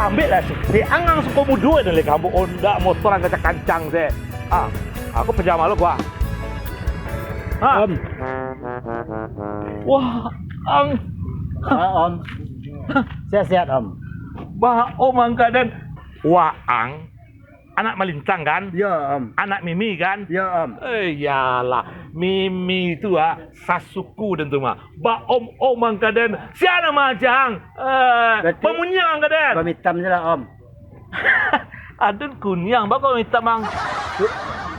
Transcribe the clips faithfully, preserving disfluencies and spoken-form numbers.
Ambiak lah si, si angang suko mudo dan leka ambo ondak motor angka kancang se. Ah, aku pajama lo gua. Ha. Om. Wah, ang. Ah, om. Sehat-sehat, om. Bah, om angka den. Wah, ang. Anak Malintang kan? Yo, om. Anak Mimi kan? Yo, om. Eh, iyalah. Mimi tu ah, sasuku den tu mah. Ba-om-om angka den. Sia nama Ajang? Eh, Berarti bamunyang angka den. Bamitam je lah, om. Aden kuniang, bako mitam, ang?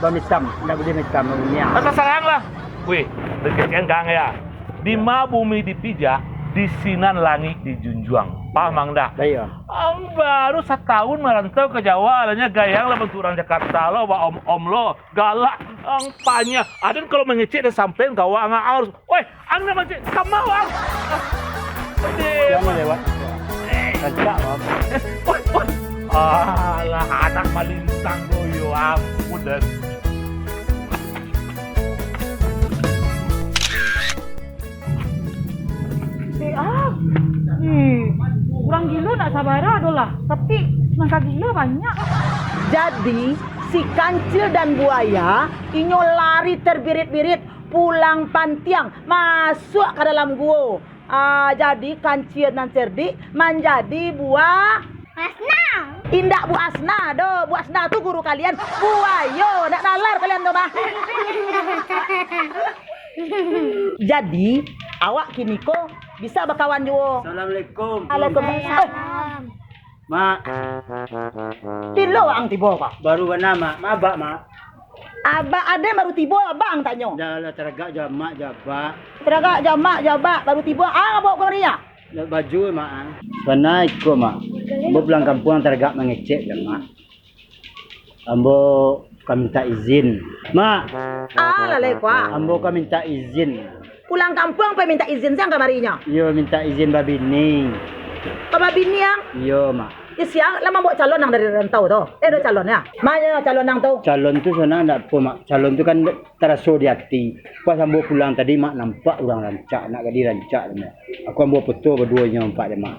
Bamitam, ndak buliah mitam, bamunyang. Rasa sayang lah. Weh, den kecekan kang ya. Di ma bumi dipijak, di sinan langik dijunjuang. Paham, ang, dah? Baik, om. Ang baru satahun marantau ka Jawa, alahnya gayang lah bantuak urang Jakarta lo, ba-om-om lo, galak, ang panyah. Aden kalau mangecek den sampean ka awak, ang harus, "Woi, ang nak mangecek, ka ma, ang?" Ah, aduh. Jangan lewat. Rancak, om. Eh, woi, woi. Alah, anak Malintang tu, yo ampun, den. Eh, ah. Eh, urang gilo nak sabara doh lah, tapi nan ka gilo banyak. Jadi, si kancil dan buaya, inyo lari terbirit-birit, pulang pantiang, masuak ka dalam guo. Ah, jadi kancil nan cerdik manjadi buah Asna. Indak Bu Asna doh, Bu Asna tu guru kalian. Buayo, nak nalar kalian tu mah. Jadi, awak kini ko bisa bakawan juo. Assalamualaikum. Waalaikumsalam. Eh, Mak. Bilo ang tibo, Pak? Baru bana, Mak. Mabak, Mak. Abak aden baru tibo, abang tanyo. Dah lah, taragak jo amak jo abak. Taragak jo amak jo abak, baru tibo, ang baok kamari, ah? Nak baju, Mak, ah. Bana iko, Mak. Ambo pulang kampuang taragak mangecek jo, Mak. Ambo ka mintak izin. Mak. Ah, lalai ko, ah. Ambo ka mintak izin. Pulang kampuang pai mintak izin siang kamari nyo? Iyo, mintak izin babini. Ka babini ang? Iyo, Mak. Yo, siang lah mambaok calon ang dari rantau tu. Eh, ado calon, yo? Ma nyo calon ang tu? Calon tu sanak ndak apo, Mak. Calon tu kan taraso di ati. Pas ambo pulang tadi, Mak, nampak urang rancak, nak gadih rancak tu, Mak. Aku ambo foto baduo inyo nampak dek Mak.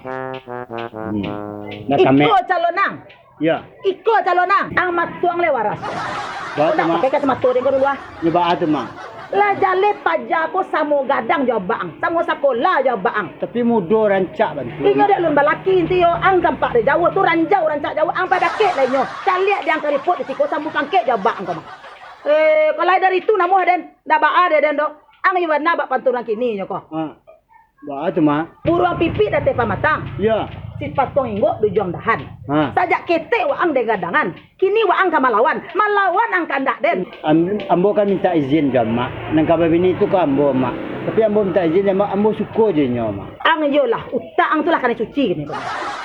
Hmm. Iko calon ang? Yo. Iko calon ang? Ang matuang lai waras. Baa tu, Mak? Pakai kacamato den ko dulu, ah. Yo, baa tu, Mak? Lah jaleh paja ko samo gadang jo abak ang, samo sakolah jo abak ang. Tapi mudo rancak bantuak. Inyo dek alun balaki inti yo, ang tampak dari jauah tu ranjau rancak jauah, ang padakek lah inyo. Caliak di ang kariput di siko sambuang pangkek jo abak ang ko mah. Eh, kalau dari tu namuah den, ndak baa dek den doh. Ang iyo bana bak panturan kini nyo ko. Ha. Baa tu, Mak? Buruang pipik di ateh pamatang. Yo. Sipatuang inggok di ujuang dahan. Ha. Sajak ketek waang den gadangan, kini waang ka malawan. Malawan ang kandak den. Am-, ambo kan mintak izin jo Amak. Nan ka babini tu ka ambo, Mak. Tapi ambo mintak izin jo Amak, ambo suko jo inyo, Mak. Ang iyolah, utak ang tu lah kanai cuci kini ko.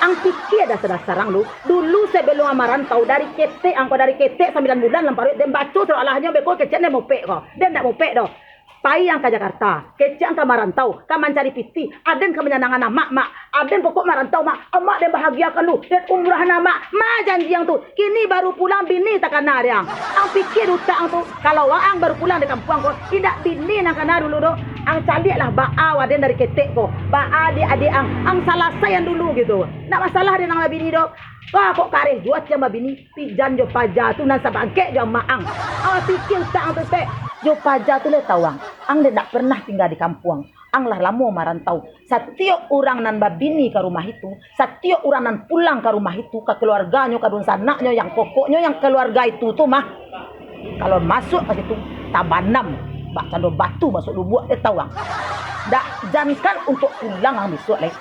Ang pikia dasar-dasar ang lu. Dulu sabalun ang marantau dari ketek, ang ko dari ketek sambilan bulan dalam paruik den, baco surat alahnyo beko kecek den mopek ko. Den ndak mopek doh. Pai ang ka Jakarta, kecek ang ka marantau, ka mancari pitih, aden ka manyanangkan amak, Mak. Aden pokok marantau, Mak. Amak den bahagiakan lu, den umrahkan amak. Ma janji ang tu, kini baru pulang bini takana dek ang. Ang pikia di utak ang tu, kalau waang baru pulang dari kampuang ko, indak bini nan kana dulu doh. Ang caliaklah baa waden dari ketek ko, baa adiak-adiak ang, ang salasaian dulu gitu. Ndak masalah den nan babini doh. Wah, kok kareh juo ati ang babini. Pijan jo paja tu nan sabangkek jo amak ang. Ang pikia utak ang tu, Tek. Jo paja tu lai tau ang. Ang dek ndak pernah tingga di kampuang. Ang lah lamo marantau. Satiok urang nan babini ka rumah itu, satiok urang nan pulang ka rumah itu, ka kaluarganyo, ka dunsanaknyo, yang pokoknyo yang kaluarga itu tu mah, kalau masuak ka situ, tabanam bak cando batu masuak lubuak, lai tau ang. Dak jankan untuak pulang ang bisuak lai.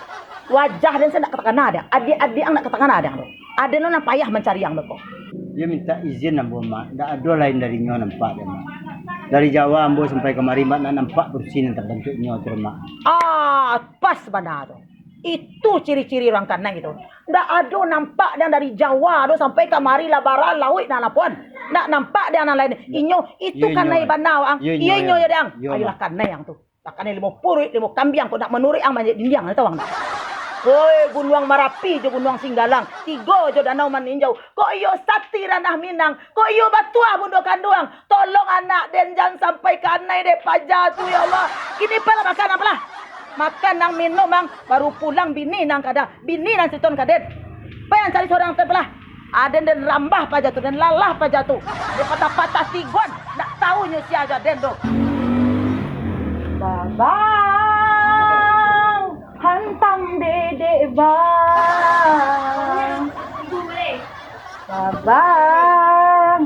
Wajah den se ndak katakana dek ang. Adiak-adiak ang ndak katakana dek ang tu. Aden lo nan payah mancari ang beko. Iyo mintak izin ambo, Mak. Ndak ado lain dari inyo nampak dek, Mak. Dari Jawa ambo sampai kamari, Mak, ndak nampak padusi nan tabantuak inyo tu, Mak. Ah, pas bana tu. Itu ciri-ciri urang kanai tu. Ndak ado nampak dek ang dari Jawa tu sampai kamari, lah bara lauik nan lapuan. Ndak nampak dek ang nan lain. Inyo itu kanai bana ang. Iyo, inyo yo dek ang. Iyo, Mak. Ayolah kanai ang tu. Lah kanai limo puruik, limo kambiang, kok ndak manuruik ang manjek dindiang, tau ang ndak? Oi, Gunuang Marapi jo Gunuang Singgalang, tigo jo Danau Maninjau, kok iyo sati ranah Minang, kok iyo batuah bundo kanduang, tolong anak den jan sampai kanai dek paja tu, ya Allah. Kini palah makan apolah? Makan ang, minum ang, baru pulang bini nan kada, bini nan siton ka den. Yang cari surang tu lah. Aden den rambah paja tu, den lalah paja tu. Den patah-patah tigon, ndak tahu nyo sia jo aden tu. Babang, hantam dedek bang. Babang.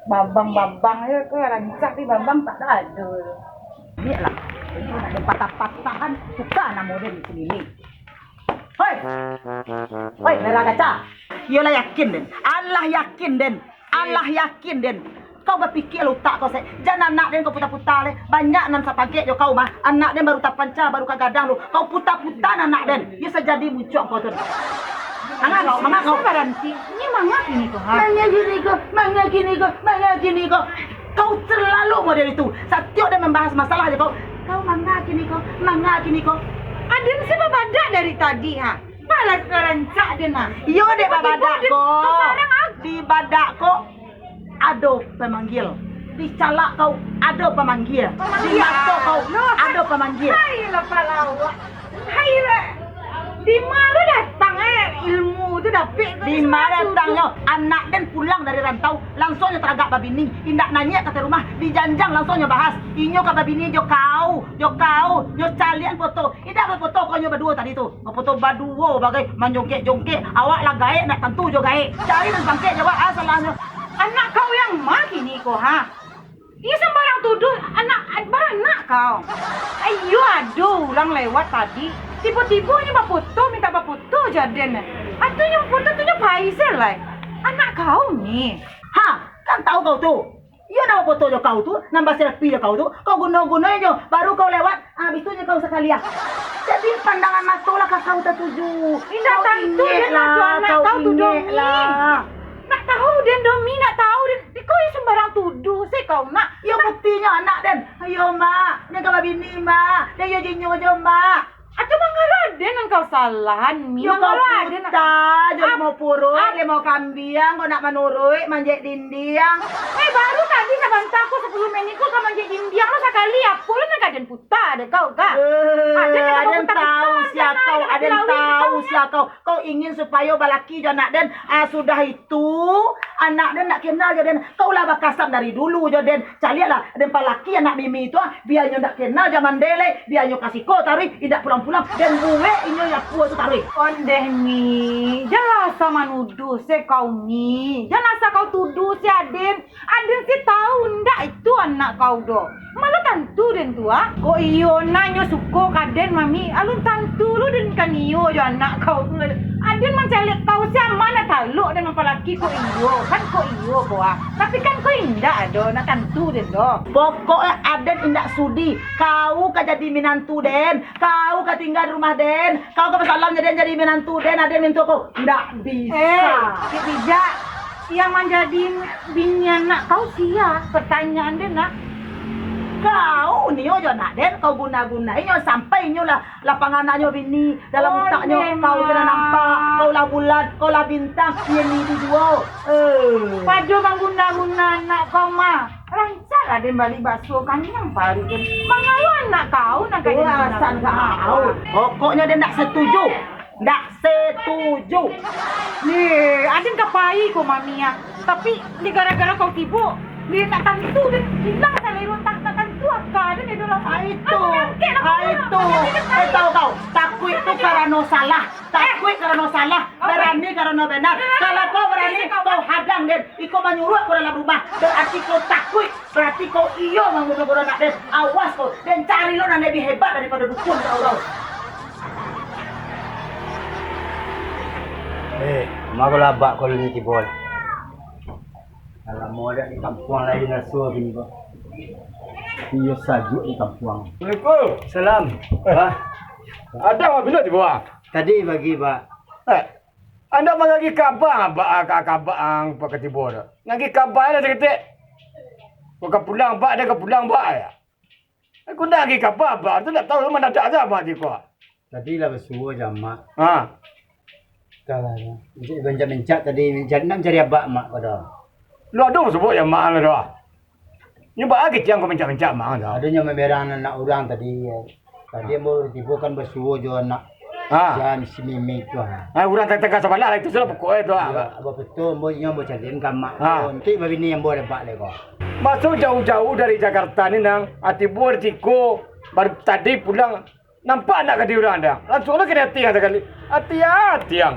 Babang-babang je tu, rancak ni babang tak ado. Ni lah. Patah-patahan, suka namo dia di sini ni. Hoi! Hoi, merah kaca. Iyolah yakin den. Alah yakin den. Alah yakin den. Kau bapikia lah utak kau, Sek. Jan anak den kau puta-puta leh. Banyak nan sapangkek jo kau mah. Anak den baru tapanca, baru ka gadang tu. Kau puta-puta anak den. Iyo sajadi muncul kau tu. Manga kau, manga kau. Baranti. Ini manga kini kau, ha? Manga kini kau, manga kini kau, manga kini kau. Kau terlalu model itu. Satiok den mambahas masalah je kau. Kau manga kini kau, manga kini kau. Aden si babadak dari tadi, ha? Malah rancak den, ha? Iyo dek babadak ko. Di badak ko ado pamanggil. Di calak kau ado pamanggil. Di mato kau ado pamanggil. Hai lah palawak. Hai lah. Di ma lo datang eh ilmu tu dapek tu? Di ma datangnyo? Anak den pulang dari rantau, langsuang nyo taragak babini. Indak nanyek ka ateh rumah, dijanjang langsuang nyo bahas. Inyo ka babini jo kau, jo kau, nyo caliak foto. Indak bafoto kau nyo baduo tadi tu. Bafoto baduo bagai manjongkek-jongkek. Awak lah gaek, ndak tantu jo gaek. Cari nan bangkek jo awak, ah, salahnyo. Anak kau yang ma kini ko, ha? Iyo sambarang tuduh, anak, baranak kau. Iyo ado urang lewat tadi. Tibo-tibo nyo bafoto, minta bafoto jo aden. Atu nyo bafoto tu nyo pai se lai. Anak kau ni. Ha, kan tahu kau tu. Iyo nan bafoto jo kau tu, nan baselfie jo kau tu, kau guno-guno inyo, baru kau lewat, ah, abih tu nyo kau sakali ah. Jadi pandangan mato lah ka kau tatuju. Indak tantu den lah tu anak kau tu, Domi. Nak tahu den, Domi, nak tahu den. Kau yo sambarang tuduh se kau nak. Iyo buktinyo anak den. Ayo, Mak, den ka babini, Mak. Den iyo jinyo jo, Mak. Atau mangalo aden nan kau salahan, Mi? Yo, mangalo aden nan kau puta jo limau puruik, limau kambiang, kau nak manuruik, manjek dindiang. Eh, baru tadi sabanta ko sapuluah menit ko ka manjek dindiang lo sakali, apo lo nan ka aden puta dek kau ka? Eh, aden tahu sia kau, aden tahu sia kau. Kau ingin supayo balaki jo anak den, ah, sudah itu, anak den ndak kenal jo den. Kau lah bakasam dari dulu jo den. Caliaklah, den palaki anak Mimi tu, ah, bia nyo ndak kenal jo Mandele, bia nyo ka siko taruih, indak pulang-pulang, den buek inyo yang kuo tu taruih. Ondeh, Mi, janlah asa manuduh se kau, Mi. Janlah asa kau tuduh se aden. Aden se tahu ndak itu anak kau doh. Malah tantu den tu, ah. Kok iyo, nak nyo suko ka den, Mami. Alun tantu lo den kan iyo jo anak kau tu. Aden mancaliak kau se, ma nak talok den mampalaki kok iyo. Kan kok iyo ko, ah. Tapi kan ko indak ado, nak tantu den doh. Pokoknyo aden indak sudi. Kau ka jadi minantu den. Kau ka tingga di rumah den. Kau ka basalam jo den jadi minantu den. Aden mintuak ko. Ndak bisa. Eh, Cik Bijak, yang manjadi bini anak kau sia? Pertanyaan den, nak. Kau nio jo anak den, kau guna-guna inyo sampai inyo lah, lah panganaknyo bini, dalam utaknyo kau sudah nampak, kau lah bulan, kau lah bintang, iyo ni tu juo. Eh. Pado mangguna-guna anak kau mah. Rancak lah den bali baso kanyang paruik den. Mangalo anak kau nan ka jadi alasan kau. Pokoknyo den ndak setuju. Ndak setuju. Ye, aden ka pai ko, Mami, ah. Tapi, dek gara-gara kau tibo, dek ndak tantu, dek ilang salero, tak, tak tantu aka den, dek dalam. Ah, itu. Ah, itu. Eh, tahu kau, takuik tu karano salah. Takuik karano salah, barani karano benar. Kalau kau barani, kau hadang den. Iko manyuruak kau dalam rumah, barati kau takuik. Barati kau iyo mambunuah anak den. Awas kau, den cari lo nan lebih hebat daripado dukun kau, kau. Eh, ma ko lah abak ko ni tibo lah. Lah lamo dak di kampuang lai raso kini ko. Iyo sajuak di kampuang. Assalamualaikum. Salam. Eh. Bah. Aden mah bilo tibo, ah? Tadi pagi, Pak. Eh, Andak mangagi kaba, ba-, ka-, kaba ang pakatibo tu. Ngagi kaba lah saketek. Kok ka pulang, Bak, dah ka pulang, Bak, ya. Aku ndak ngagi kaba, Bak, tu ndak tahu, manadak aja, Bak, di ko. Tadi lah basuo jo Amak. Ha. Entahlah, ya. Mencak-mencak tadi, mencari, nak mencari Abak, Mak, ko dah. Lu aduh, subuh ya, Mak, lah dah. Nyo baa kiciang ko mencak-mencak mang tu? Ado nyo mamerang anak urang tadi. Tadi ambo tibo kan basuo jo anak Ha. Jan si Meme tu, ha. Ha, urang tatangga sabalah lah itu sudah pokok e tu, ha. Iyo, apo betul, ambo inyo ambo caliakan ka amak. Ha. Nanti babini ambo dek bak dek ko. Maso jauah-jauah dari Jakarta ni, Nang, ati buah di siko, baru tadi pulang, nampak anak gadih urang, Nang. Langsuang lah kanai ati ang sakali. Ati ang, ati ang.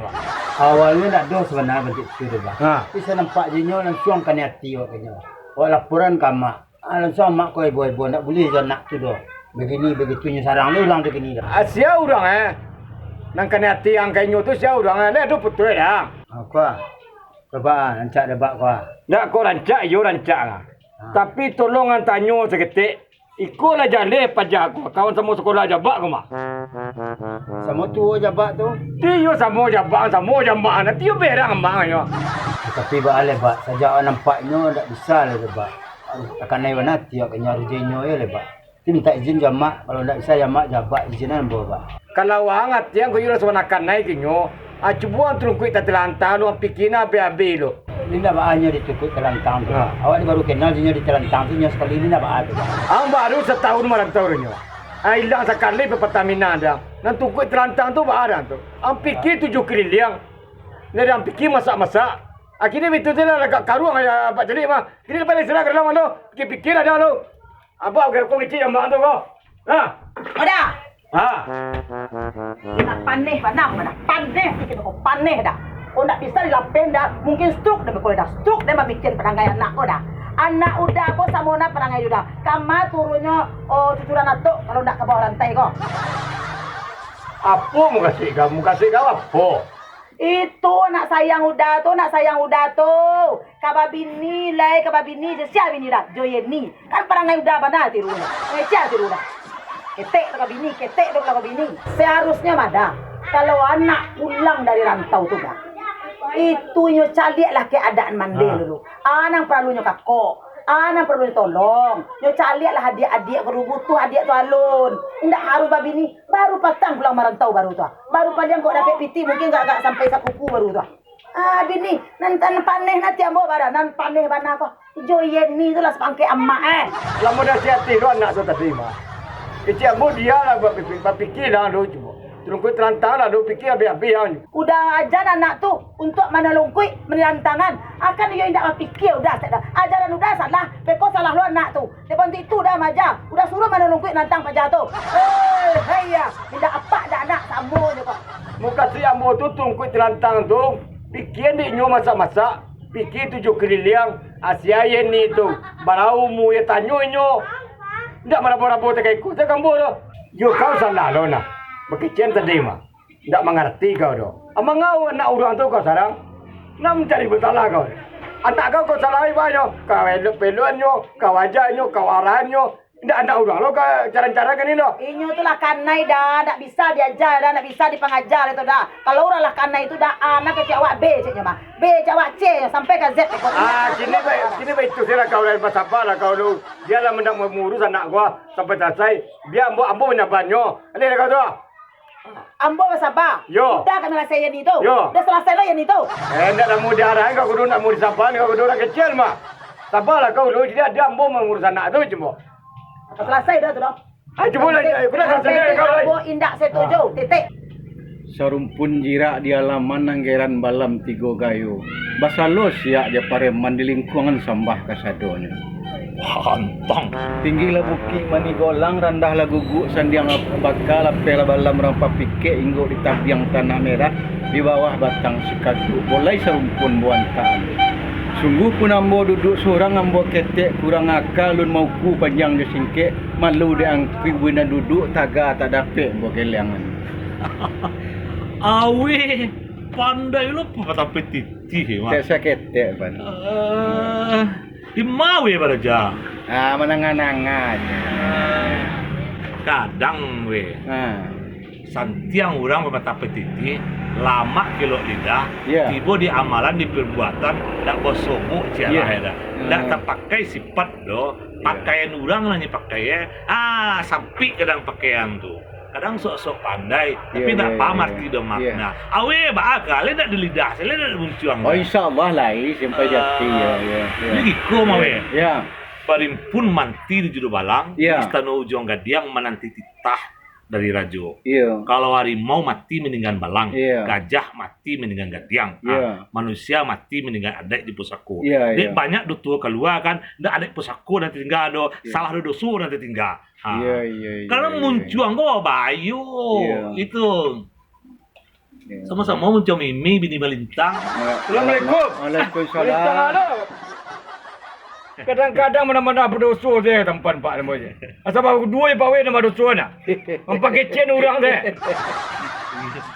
Awalnyo ndak ado sabananyo bantuak tu, Bang. Ha. Tapi sa nampak jo inyo langsuang kanai ati awak ka inyo. Awak laporan ka amak. Ah, langsuang amak ko heboh-heboh, ndak buliah jo anak tu doh. Bagini, bagitu nyo sarang lo urang tu kini doh. Ah, sia urang, eh? Nan kanai ati ang ka inyo tu sia urang, eh? Lai ado putuih dah. Ah, ko ah. Ko baa, rancak dek bak ko ah. Ndak ko rancak, iyo rancak lah. Ah. Tapi tolong ang tanyo saketek. Iko lah jaleh paja ko, kawan samo sakolah jo bak ko mah. Samo tuo jo bak tu. Ti iyo samo jo bak, samo jo amak, nanti iyo berang amak nyo. Tapi baa lai bak, sajak awak nampak inyo ndak bisa lai dek bak. Aduh, takanai bana ati awak ka inyo, harus jo inyo yo lai bak. Ti mintak izin jo amak, kalau ndak bisa jo amak, jo bak izinan ambo bak. Kalau ang ati ang ko iyo lah sabana kanai ka inyo, ah, cubo ang turungkuik tatilantang lo, ang pikia nan abih-abih lo. Indak baa nyo di turungkuik tatilantang tu. Ha. Awak ni baru kenal jo inyo di tatilantang tu, nyo sakali ni indak baa tu. Ang baru satahun marantau nyo. Ah, ilang sakali pepatah Minang dah. Nan turungkuik tatilantang tu baa dah tu. Ang pikia tujuah kaliliang. Nan ang pikia masak-masak. Akhirnyo itu tu lah agak karuang ya, Pak Celik mah. Kini lepas istirahat ka dalam tu. Pikia-pikia dah lo. Abah kecek amak tu ko. Ha. Oda. Ha. Indak paneh bana, bana. Paneh pikia ko, paneh dah. Ko ndak bisa dilapeh dah. Mungkin stroke dah ko dah. Stroke dah mamikian parangai anak ko dah. Anak Uda ko samo nan parangai Uda. Kama turunnyo, oh, cucuran atok kalau ndak ka bawah rantai ko. Apo mukasuik kau? Mukasuik kau apo? Itu anak sayang Uda tu, anak sayang Uda tu. Ka babini lai, ka babini, jo sia bini Uda? Jo Yeni. Kan parangai Uda bana tiru. Eh, sia tiru dah. Ketek tu ka bini, ketek tu ka bini. Seharusnyo mah dah, kalau anak pulang dari rantau tu dah, itu nyo caliaklah keadaan mandeh dulu. Ah, nan paralunyo kakok, ah, nan paralunyo tolong. Nyo caliaklah adiak-adiak ko dulu, butuah adiak tu alun. Indak harus babini, baru patang pulang marantau baru tu. Baru paliang kok dapek pitih, mungkin agak-agak sampai sakuku baru tu. Ah, bini, nan, nan paneh nanti ambo bara, nan paneh bana ko. Jo Yeni tu lah sapangkek amak, eh. Lah mudah siatih tu anak tu tadi mah. Kecek ambo dia lah bapikia, bapikia lah lo cubo. Turungkuik tatilantang lah lo pikia abih-abih ang. Uda ajan anak tu untuak manolongkuik manilantangan. Akan iyo indak bapikia Uda sek dah. Ajaran Uda salah, beko salah lo anak tu. Dek bantuak itu Uda maja, Uda suruah manolongkuik nantang paja tu. Hei, hei, ya. Indak apak dak anak, samo nyo ko. Mukasuik ambo tu turungkuik tatilantang tu, pikia dek nyo masak-masak, pikia tujuah kaliliang, asia Yeni tu, bara umua iyo tanyo inyo. Indak marabo-rabo takah iko, takah ambo tu. Yo kau salah lo nah, bakecekan tadi mah. Indak mangarati kau tu. Amangau anak urang tu kau sarang. Nak mancari basalah kau. Anak kau kau salahi banyo, ka elok-peloannyo, ka wajahnyo, ka warannyo. Indak anak urang lo ka carang-carang kini lo. Inyo tu lah kanai dah, ndak bisa diaja dah, ndak bisa dipangaja lah tu dah. Kalau urang lah kanai tu dah, anak kecek awak be ceknyo mah. Be cek awak ce sampai ka Z ekor. Ah, kini baik, kini baik itu lah kau lah, basaba lah kau tu. Bialah mandak mangurus anak gua sampai salasai. Bia ambo, ambo manyabannyo. Alih lah kau tu. Ambo basaba. Yo. Uda ka malasai Yeni tu. Yo. Uda salasai lo Yeni tu. Eh, ndak namuah diarahan kau kudu, ndak namuah disaba kau kudu, urang kecil mah. Sabalah kau dulu, jadi ado ambo mangurus anak tu cuma. Salasai dah tu doh. Ah, cubo lah, eh, kudu salasai kau, eh. Ambo indak setuju. Titik. Sarumpun jirak di alaman anggeran balam tigo gayo. Basalo siak jo pareman di lingkuangan sambah kasadonyo. Pantang. Tinggilah bukik manigolang, randahlah guguk sandiang baka, lapehlah balam rampa pikek, inggok di tabiang tanah merah, di bawah batang sikaduk, bolai sarumpun buantaan. Sungguah pun ambo duduak surang, ambo ketek kurang aka, alun mauku panjang jo singkek, malu dek angkuik buinan duduak, taga tak dapek ambo kelengan. Aweh, pandai lo patapeh titih, Mak. Tek saketek, Pan. Eh, di ma weh baraja? Ah, manangah-nangah aja. Eh, kadang weh. Ah. Santiang urang bapatah patitih, lamak kilok lidah, iya, tibo di amalan, di perbuatan, dak basobok cialah, iya, dah. Dak, hmm, tapakai sipat doh, iya, pakaian urang lah nyo pakai, eh. Ah, sampik kadang pakaian tu. Kadang sok-sok pandai, tapi, iya, ndak, iya, paham, iya, arti doh, iya, makna. Aweh, baa kali ndak di lidah, sale ndak di muncuang. Oh, dah. Insya Allah lai, sampai di ati, ah, ya, ya, ya. Jadi iko mah, iya, weh. Iya. Barimpun manti di Judubalang, iya, di Istano Ujuang Gadiang mananti titah. dari rajo. Iyo. Kalau harimau mati maninggan balang, Iyo. gajah mati maninggan gadiang, Iyo. ah, manusia mati maninggan adaik jo pusako. Iyo, Dek iyo. banyak duo tuo kalua kan, ndak adaik pusako nan tatingga do, Iyo. salah do doso nan tatingga. Ha. Iyo, iyo, iyo, Kalau iyo. muncuang ko bahayo. Iyo. Itu. Iyo. Samo-samo muncuang Mimi bini Malintang. Iyo. Assalamualaikum. Waalaikumsalam. Malintang ado. Kadang-kadang mana-mana badoso se tampan pak namo je. Asa baru duo je pawai nama doso na. Mampakecek urang se.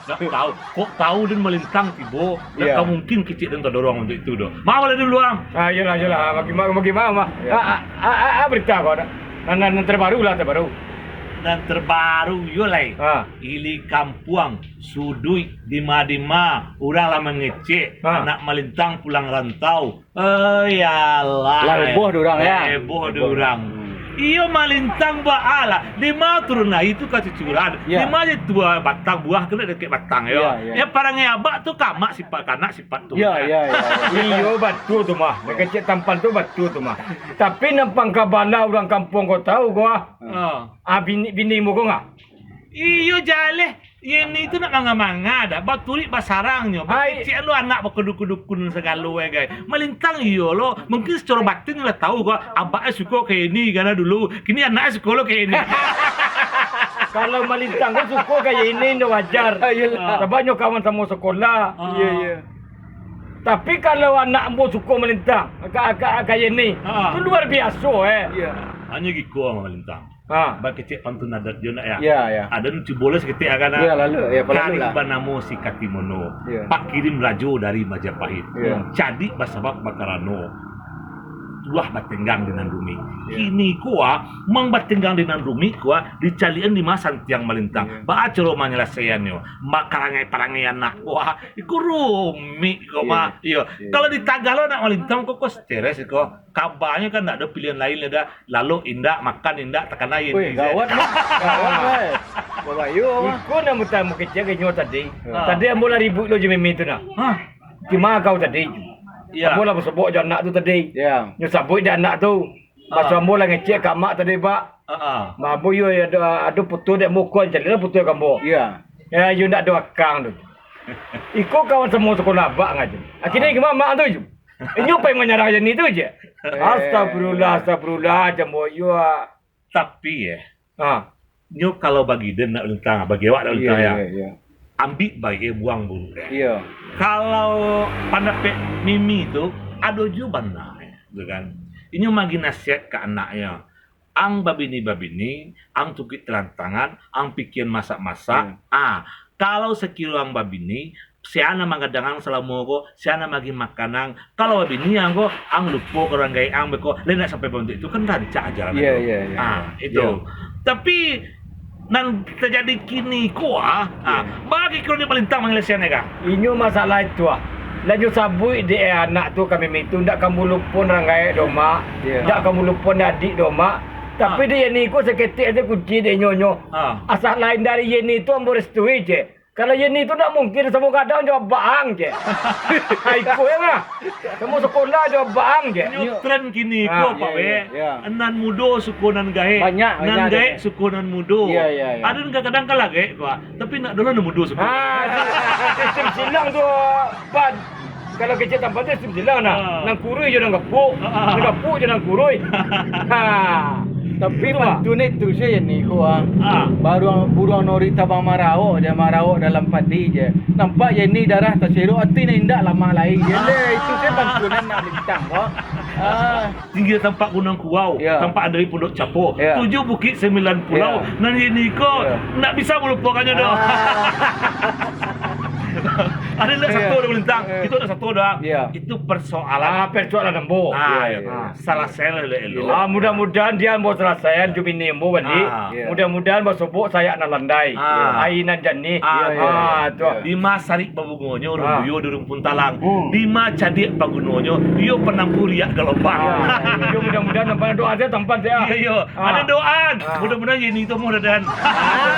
Ndak tahu. Kok tahu den Malintang tibo, ndak Iyo. ka mungkin kecek den tadorong untuak itu doh. Mau lah dulu, Ang. Ah, iyolah, iyolah. Bagaimana, bagaimana, mah? Iyo. Ah, ah, ah, ah, ah, berita kau nak. Nan, nan, nan terbaru lah, terbaru. Nan terbaru yo lai. Ah. Ili kampuang, suduik, dima-dima, urang lah mangecek, Ah. anak Malintang pulang rantau. Oh, iyalah. Lah heboh di urang, ya? Heboh di Heboh. urang. Hmm. Iyo, Malintang baa lah. Dima turun lai tu ka cucuran. Ya. Dima je tua batang buah kena dakek batang, yo. Ya, ya. Ya, parangai abak tu kamak sifat kanak sifat tu. Ya, ya, ya. Iyo, batua tu mah. Mangecek tampan tu batua tu mah. Tapi nan pangka bana urang kampuang ko tahu ko, ah. Ah. Ah, bini, bini mu ko ngah? Iyo, jaleh. Yeni tu nak manga-manga dah. Baturik basarang nyo. Ai. Bakecek lo anak bakudukun-dukun sagalo, eh, gai. Malintang iyo lo. Mungkin secara batin lah tahu ko. Abak eh suko ka Yeni kana dulu. Kini anak eh suko lo ka Yeni. Kalau Malintang ko suko ka Yeni, ndak wajar. Ah, iyolah. Sabab nyo kawan samo sekolah. Ah. Iya, iya. Tapi kalau anak ambo suko Malintang, ka, ka, ka Yeni, Ah. tu luar biaso, eh. Iya. Hanyo giko Malintang. Ha. Bakecek pantun adat jo nak, ya? Ya, ya. Aden cubo lah saketek akan, ah. Ya, lalu, ya, palalu Karik lah. banamo si Katimono. Ya. Pakirim rajo dari Majapahit. Ya. Cadik basabab bakarano. Tuah batenggang di nan rumik. Ya. Kini ko, ah, mang batenggang di nan rumik ko, ah, dicalian di ma santiang Malintang. Ya. Baa caro manyalasaiannyo? Makarangai-parangai anak ko, ah, iko rumik ko, Ya. mah. Iyo. Ya. Kalau di Tagalo nak Malintang ko, ko stres ko. Kabanyo kan ndak ado pilihan lain lah dah. Lalok indak, makan indak, takana Yeni Weh, se. gawat, Mak. Gawat, Mak. Babayo, Mak. Iko nan mutamo kecek ka inyo tadi. Ha. Tadi ambo lah ribuik lo jo Mimi tu nah. Hah? Cuma kau tadi. Iya. Ambo lah basobok jo anak tu tadi. Iya. Nyo sabuik dek anak tu. Ha. Baso ambo lah ngecek ka amak tadi, Pak. Ha, ha. Mak ambo yo ado, ado foto dek muko, caliak lah foto ka ambo. Iya. Ya, yo ndak ado akang tu. Iko kawan samo sakolah abak ngaji. Akhirnyo Ha. gimana mak tu, Ju? Inyo pai manyarang Yeni tu je. Eh. Astagfirullah, astagfirullah, jambo iyo. Tapi, eh, Ha. nyo kalau bagi den nak lentang, bagi awak nak Iya, lentang, ya. iya, iya. Ambiak baik, eh, buang buruk, eh. Iya. Kalau pandapek Mimi tu, ado juo bana, eh, tu kan. Inyo magi nasihat ka anaknyo. Ang babini-babini, ang tungkik talantangan, ang pikian masak-masak. Hmm. Ah, kalau sakiro ang babini, sia nan magadang ang salamo ko, sia nan maagiah makan ang. Kalau babini ang ko, ang lupo ka urang gaek ang beko, lai ndak sampai bauntuak itu, kan rancak ajaran Iya, itu. iya, iya. Ah, itu. Iya. Tapi, nan tajadi kini ko, ah, ah, Iya. bagi kiro ni palintang manyalesaian ka? Inyo masalah itu, ah. Lah nyo sabuik dek, eh, anak tu ka Mimi tu, ndak ka mulupon urang gaek doh, Mak. Iya. Ndak ka mulupon adik doh, Mak. Tapi Ah. dek Yeni ko saketek aja kunci dek nyo, nyo. Ah. Asa lain dari Yeni tu ambo restui je. Kalau Yeni tu ndak mungkin samo gadang jo abak ang je. Ah, iko ya lah. Samo sekolah jo abak ang je. Nyo tren kini Ah, ko, Pak iya, Wek. iya, iya. Nan mudo suko nan gaek. Banyak, Nan banyak gaek ada. suko nan mudo. Iya, iya, iya. Ada nan kadang kalah gaek ko, ah. Tapi nak dulu nan mudo suko. Ah, sistem silang tu, Pan. Kalau kecek tampan tu, sim silang nah. Ah. Nan kurui jo nan gapuak. Ah. Nan gapuak jo nan kurui. Ha. Tapi Itu, Pak. pantun itu saja ni, ko, ah. Ah. Baruang, buruang nori tabang maraok je, maraok dalam padi je. Nampak je ni darah tasirok, ati ni indak lamah lai je. Ah. Leh, itu saja pantunan nak lintang, ko. Ah. Tinggi tampak Gunung Kuau, Ya. tampak dari Pondok Capo. Ya. Tujuh bukik sembilan pulau. Ya. Nan ini ko, Ya. ndak bisa malupokannyo doh. Ah. Ada ndak Ya. satu doh lintang? Ya. Itu ndak satu doh. Ya. Itu persoalan. Ah, persoalan ambo. Ah, Ya, ya. ya. Ah. Salah saya lah, elok. Ah, mudah-mudahan dia ambo selesaian jo bini ambo balik. Ah. Ya. Mudah-mudahan basobok sayak nan landai. Ah. Aia nan janih. Ah, Ya, ya, Ah, ya. tu. Di ma sarik babungonyo, Ah. rumbuyo di rumpun talang. Hmm. Di ma cadiak pagunonyo, iyo panampu riak galombang. Ah, iyo, mudah-mudahan tampan doa saja, tampan saja. Iyo, iyo. Ah. Ada doaan. Ah. Mudah-mudahan Yeni tu mudah-mudahan. Ah.